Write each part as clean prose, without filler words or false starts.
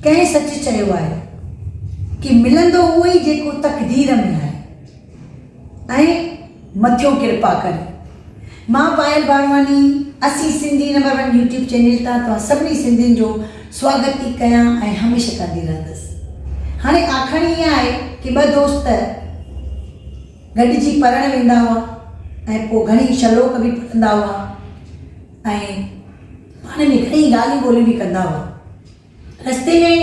ڪنهن سچ چيو آهي ڪي ملندو اهو ئي جيڪو تقدير ۾ آهي ۽ مٿيون ڪرپا ڪري. مان پايل بارواڻي اسين Sindhi number one YouTube channel تان توهان سڀني سنڌين جو سواگت ٿي ڪيان ۽ هميشه ڪندي رهندس. هاڻي آکاڻي اها آهي ڪي ٻه دوست گڏجي پڙهڻ ويندا هئا ۽ پوء گهڻي شلوڪ به پڙهندا هئا ۽ پاڻ ۾ گهڻي ڳالهيون ٻولهيون به ڪندا هئا. رستي ۾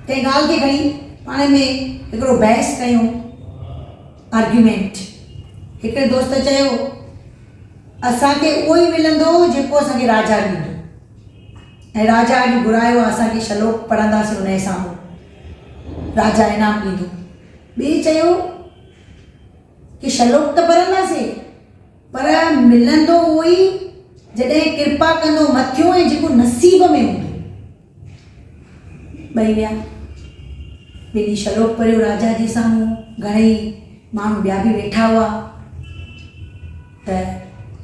ڪنهن ڳالهه کي کڻي پاڻ ۾ هڪڙو بحث ڪيون، Argument. هڪڙي دوست چيو، اسان کي اهو ئي ملندو جيڪو اسان کي راجا ڏيندو ۽ راجا اڄ گهرايو آهي اسان کي شلوڪ پڙهنداسين ان جي سامهون راجا انعام ڏيندو. ٻئي چيو ڪي شلوڪ ته پڙهنداسين پر ملندو اهو ئي جڏهن ڪرپا ڪندو مٿيون ۽ جيڪو نصيب ۾ هوندو. ٻئي ويا. ٻنهي شلوڪ پڙهيو راجا جي سامهون گهڻئي ماڻهو ٻيا به ويٺا هئا ته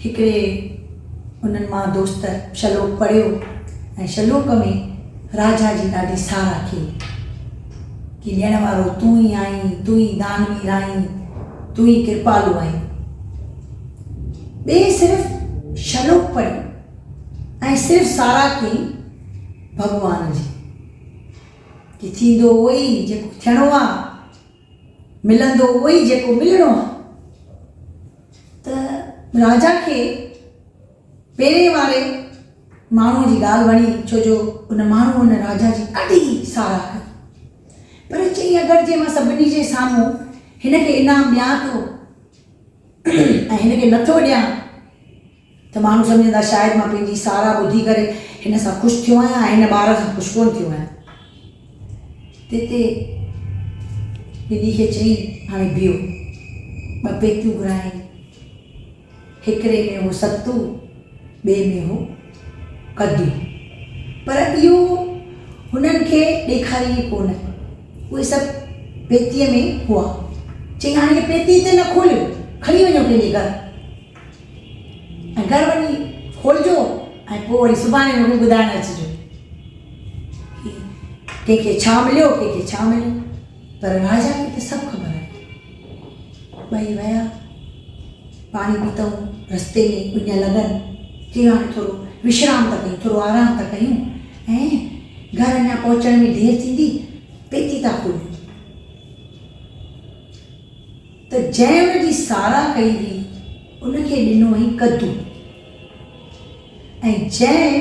هڪڙي انهن مان دوست شلوڪ پڙهيو ۽ شلوڪ ۾ راجا جي ڏاڍي ساراهه ڪئي ڪي ڏيڻ وارو تون ئي آهين، تون ئي دانوير آهين، تون ئي ڪرپالو آهين. ٻئي صرف شلوڪ پڙهيو ۽ صرف ساراهه ڪئي ڀڳوان جي ڪي ٿيندو اهو ئي جيڪو ٿيڻو آ، ملندو اهو ئي جيڪو ملڻو آ. ته راجا کي پهرين واري ماڻهوء جي ڳالهه وڻي، ڇو جو ان ماڻهوء ان راجا جي ڏاڍي ساراهه ڪئي. پر چيائين اگر جي مان سڀني جي سامهون هن کي انعام ڏيان ٿو ۽ هن کي نٿو ڏيان ته ماڻهو سمجهندا شايد مان پنهنجي ساراهه ٻڌي ڪري هن سان خوش ٿيو آهيان ۽ هن ٻار سان خوش ڪونه ٿيو آهيان. تتي ٻنهي کي چيائين هاڻي بيهو. ٻه پيتيون گهرايائين. هڪڙي ۾ هو ستو، ٻئي ۾ هو ڪدو. پر اهو هنن کي ڏيکاريائين ڪو نه. اهي سڀ پيتيء ۾ هئا. چيائين، هاڻي هيء پيتي هتي نه کوليو، کڻي وڃو پنهنجي گهر ۽ گهر وڃي کولجو ۽ پوء وري سڀاڻي مون کي ٻڌائڻ اچجو. ڪنهن کي ڇا مليو، ڪنهن کي ڇا مليو. پر راجا کي ته سڀ خبر آهي. ٻئي ويا. پاڻي پيتئون، رستي ۾ اڃ لڳن، چيو هاڻي ٿورو وشرام ٿا ڪيون، ٿورو آرام ٿا ڪيون ۽ گهر اڃا پهچڻ ۾ دير ٿيندي، پيتي ٿا کوليون ته جنهن ان جي ساراهه ڪئي هئي، ان کي ڏنو هئائين ڪدو ۽ جنهن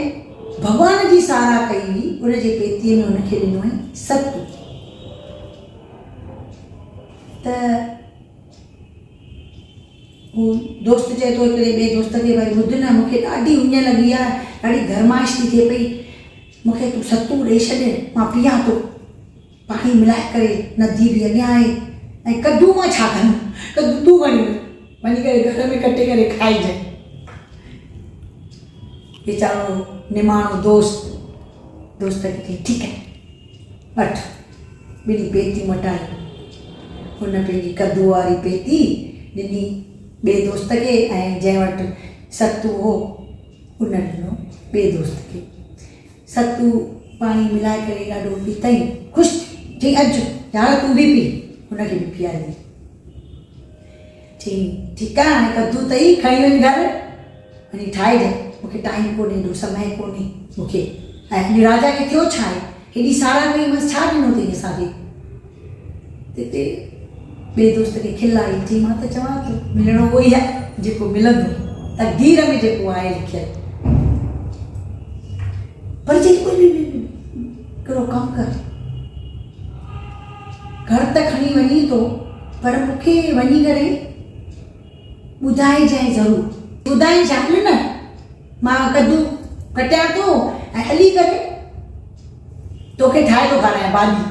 ڀڳوان جي ساراهه ڪئي هئي، ان جي پيتيء ۾ ان کي ڏنو هئائين ستو ته هو دوست چئي ٿو هڪڙي ٻئي دوست کي ڀائي ٻڌ نه مون کي ڏاڍي اڃ لڳي آهي ڏاڍي گرمائش ٿي ٿئي پئي مون کي تون ستو ڏئي ڇڏ مان پيان ٿو پاڻي ملائي ڪري ندي به اڳيان آهي ۽ ڪدو مان ڇا ڪندم ڪدو تون کڻي وڃ وڃي ڪري گهر ۾ ڪٽي ڪري کائجانء ويچارو نماڻو دوست دوست کي چئي ٺيڪ آهي وٺ ٻنهي پيتيون مٽايون. هن پنهنجي ڪدوء واري پيتي ڏني ٻئي دوست کي ۽ جنهن وٽ ستو هو، ان ڏنو ٻئي دوست کي. ستو پاڻي ملائي ڪري ڏاڍو پيتائين. خوش ٿيو. چيائين، اچ يار تون به پي. هن کي به پياريائين. چيائين، ٺيڪ آهي هاڻي ڪدو اٿئي، کڻي وڃ گهر. وڃي ٺاهجانء، مون کي ٽائيم ڪونهي، ايڏو سمي ڪونهي مون کي. ۽ اڄ راجا کي ٿيو ڇا آهي؟ هيڏي ساراهه ڪئي مانس، ڇا ڏنو اٿئي اسان کي؟ تتي ٻئي دوست کي کل آئي، چيائين، مان ته چوان ٿو، ملڻو اهو ئي آهي، جيڪو ملندو، تقدير ۾ جيڪو آهي لکيل. پر چيائين، ڪوئي به هڪڙو ڪم ڪر، گهر ته کڻي وڃين ٿو، پر مون کي وڃي ڪري ٻڌائجانء ضرور. ٻڌائجانء هل نه مان ڪدو ڪٽيان ٿو ۽ هلي ڪري توکي ٺاهي ٿو کارايان ڀاڄي.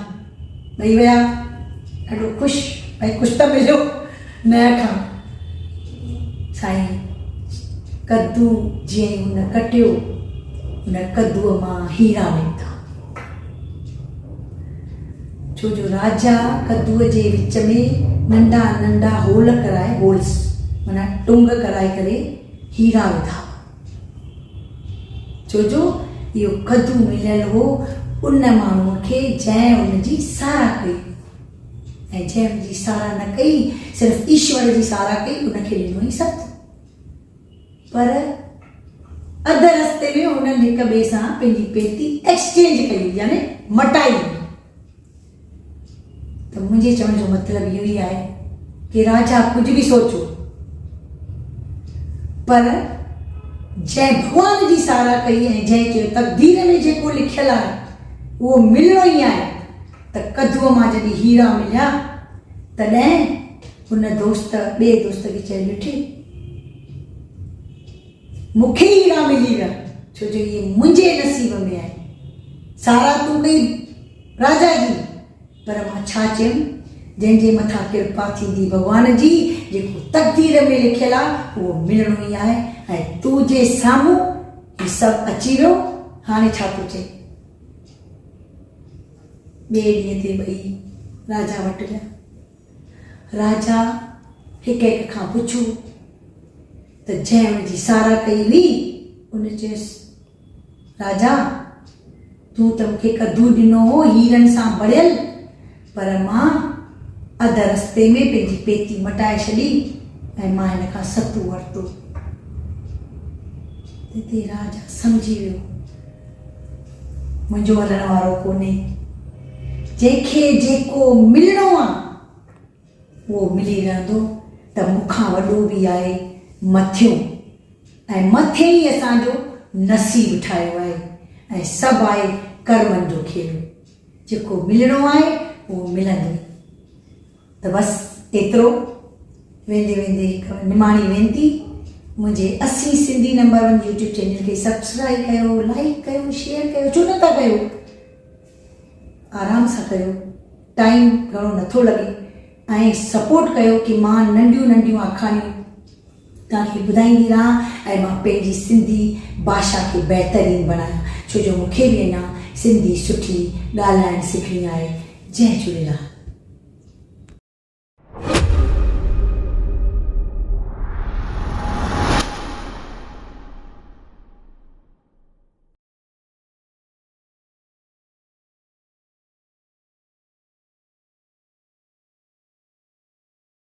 ٻئي ويا ڏاڍو خوش ڀئي ڪجهه ته مليو نه کان. سائين ڪدو جيئن ئي هن ڪٽيو ان ڪدوء مان هيرا نڪتا. ڇو جو راجا ڪدوء جي وچ ۾ ننڍا ننڍا هول ڪرائي، Holes، معنيٰ ٽنگ ڪرائي ڪري هيرا وڌا هئا. ڇو جو اهو ڪدو مليل هو ان ماڻهوء کي جنهن ان جي ساراهه ڪئي ۽ جنهن ان جي ساراهه نه ڪئي، صرف ايشور جي ساراهه ڪئي، ان کي ڏنو ئي ستو. پر اڌ رستي ۾ هنن هڪ ٻئي سان پنهنجي پيتي ايڪسچينج ڪئي يعني مٽائي هئي. ته منهنجي چوڻ جو مطلب اهو ئي آهي ڪي راجا ڪجهه به سوچو پر جنهن ڀڳوان جي ساراهه ڪئي ۽ جنهن چيو تقدير ۾ جيڪو لکيل آهي اهو ملڻو ئي آهي ته ڪدوء مان جڏهن هيرا مليا تڏهن هن دوست ٻئي دوست کي چيو ڏٺي مون کي هيرا ملي ويا ڇو جو اهي منهنجي نصيب ۾ آهن ساراهه تون ڪئي راجا جي، پر مان ڇا چيم، جنهن جي مٿان ڪرپا ٿيندي ڀڳوان جي، جيڪو تقدير ۾ لکيل آ، اهو ملڻو ئي آهي ۽ تو جي سامهون هي سڀ اچي ويو، هاڻي ڇا ٿو چئين؟ ٻئي ڏينهن تي ٻئي راجا وٽ ويا. راجا هڪ هڪ کان پڇيو ته جنهن ان جي ساراهه ڪئي هئي، ان چيس، راجا، تون ته مون کي ڪدو ڏنو هو هيرن سان ڀريل، پر مان اڌ رستي ۾ پنهنجي پيتي مٽائي ڇڏي ۽ مان هن کان ستو ورتو. تتي راجا سمجهي ويو، منهنجو هلڻ وارو ڪونهي، جنهن کي جيڪو ملڻو آ، اهو ملي رهندو ته مون کان وڏو به آهي مٿيون ۽ مٿي ئي اسان جو نصيب ٺاهيو آهي ۽ سڀ آهي ڪرمن جو کيلو جيڪو ملڻو آهي اهو ملندو ئي ته بس ايترو ويندي ويندي هڪ نماڻي وينتي منهنجي اسين Sindhi number one YouTube channel کي سبسڪرائب ڪيو لائيڪ ڪيو شيئر ڪيو ڇو نٿا ڪيو آرام سان ڪيو ٽائيم گهڻو نٿو لڳي ۽ سپورٽ ڪيو ڪي مان ننڍيون ننڍيون آکاڻيون توهان کي ٻڌائيندي رهان ۽ مان پنهنجي سنڌي ڀاشا کي بهترين بڻايان ڇو جو مونکي به اڃا سنڌي سٺي ڳالهائڻ سکڻي آهي جئي جهوليلال.